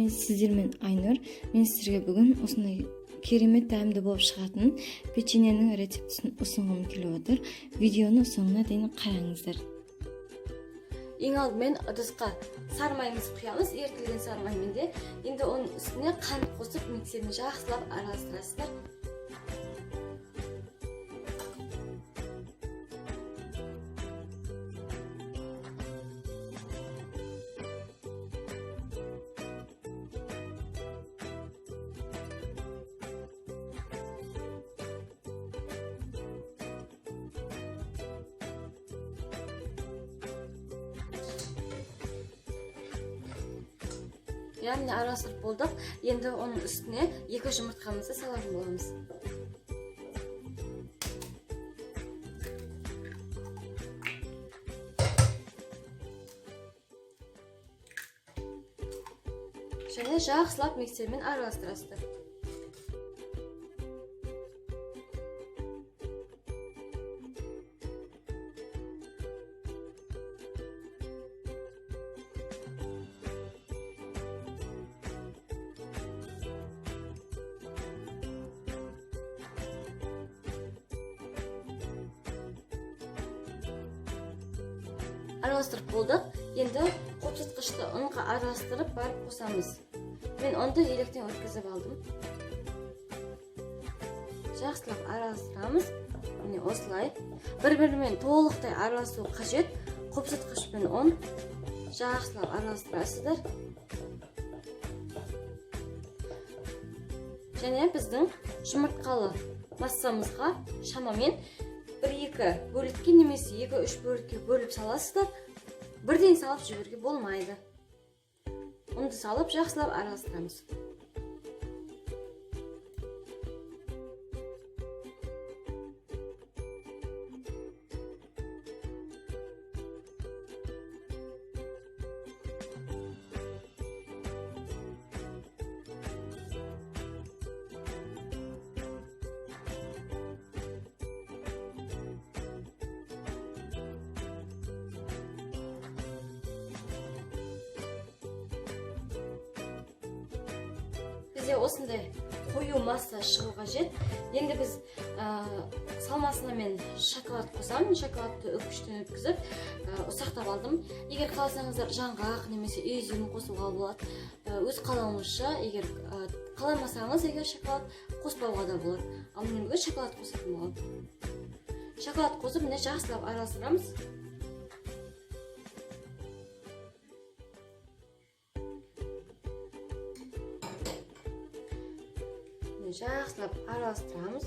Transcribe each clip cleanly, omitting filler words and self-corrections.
Мен сіздермен Айнұр. Мен сіздерге бүгін осындай керемет дәмді болып шығатын печеньенің рецептісін ұсынғым келіп отыр. Видеоны соңына дейін қараңыздар. Ең алдымен ыдысқа сары майымызды құямыз, ерітілген сары маймен де. Енді оның үстіне қант қосып, миксермен жақсылап араластырасыздар. Иә, міне, араластырып болдық. Енді оның үстіне 2 жұмыртқамызды салатын боламыз. Және жақсылап миксермен араластырасыздар. Араластырып болдық. Енді қопсытқышты ұнға араластырып барып қосамыз. Мен ұнды електен өткізіп алдым. Жақсылап араластырамыз. Міне, осылай. Бір-бірімен толықтай араласу қажет. Қопсытқыш пен ұн жақсылап араластырасыздар. Және біздің жұмыртқалы массамызға шамамен 1-2 бөлікке немесе 2-3 бөлікке бөліп саласыздар. Бірден салып жіберуге болмайды. Ұнды салып жақсылап араластырамыз. Бізде осындай қою масса шығу қажет. Енді біз салмасына мен шоколад қосамын. Шоколадты үкіштен өткізіп, ұсақтап алдым. Егер қаласаңыздар, жаңғақ немесе изюм қосуға болады. Өз қалауыңызша, егер қаламасаңыз, егер шоколад қоспауға да болады. Ал мен бүгін шоколад қосатын боламын. Шоколад қосып, міне, жақсылап араластырамыз. Жақсылап араластырамыз.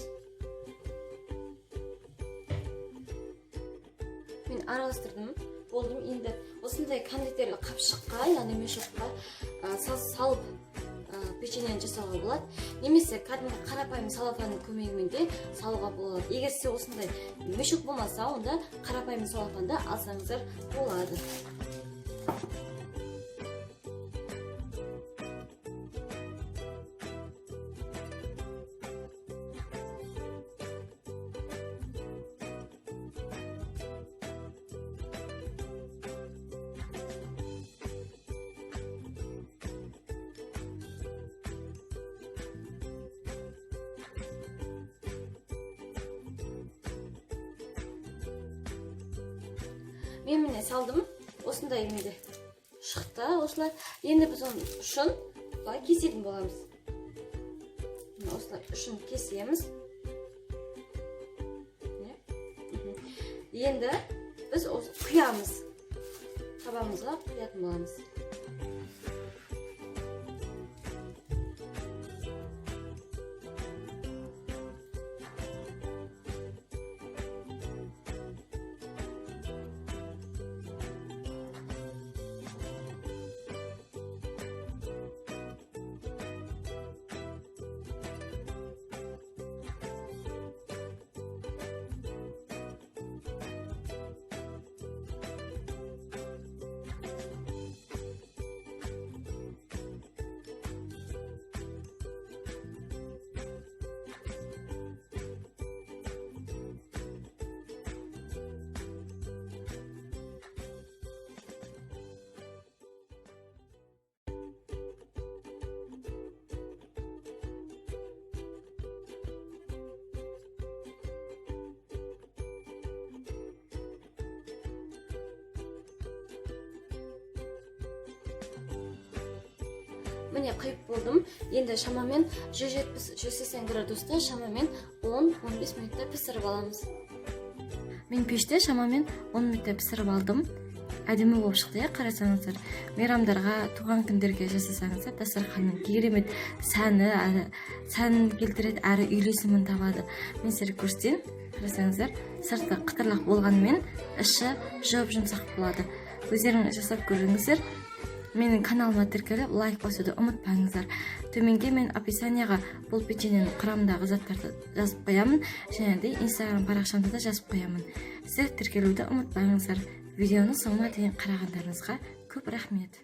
Мен араластырдым, болдым. Енді осындай кондитерлік қапшыққа, яғни мешокқа, салып, печеньені жасауға болады. Немесе кәдімгі қарапайым целлофанның көмегімен де салуға болады. Егер сізде осындай мешок болмаса, онда қарапайым целлофанды алсаңыздар болады. Мен міне салдым, осындай менде шықты осылай. Енді біз оның ұшын былай кесетін боламыз. Міне, осылай ұшын кесеміз. Міне. Енді біз осы құямыз. Табамызға құятын боламыз. Міне, құйып болдым. Енді шамамен 170-180 градуста шамамен 10-15 минутта пісіріп аламыз. Мен пеште шамамен 10 минутта пісіріп алдым. Әдемі болып шықты, иә, қарасаңыздар. Мейрамдарға, туған күндерге жасасаңыздар, дастарханның керемет сәні, әрі сәнін келтіреді, әрі үйлесімін табады. Мен сіздерге көрсетейін. Қарасаңыздар, сырты қытырлақ болғанымен, іші жұп жұмсақ болады. Өздеріңіз жасап көріңіздер. Менің каналыма тіркеліп, лайк басуды ұмытпаңыздар. Төменге мен описанияға бұл печеньенің құрамындағы заттарды жазып қоямын және де Инстаграм парақшамда да жазып қоямын. Сіздер тіркелуді ұмытпаңыздар. Видеоны соңына дейін қарағандарыңызға көп рахмет.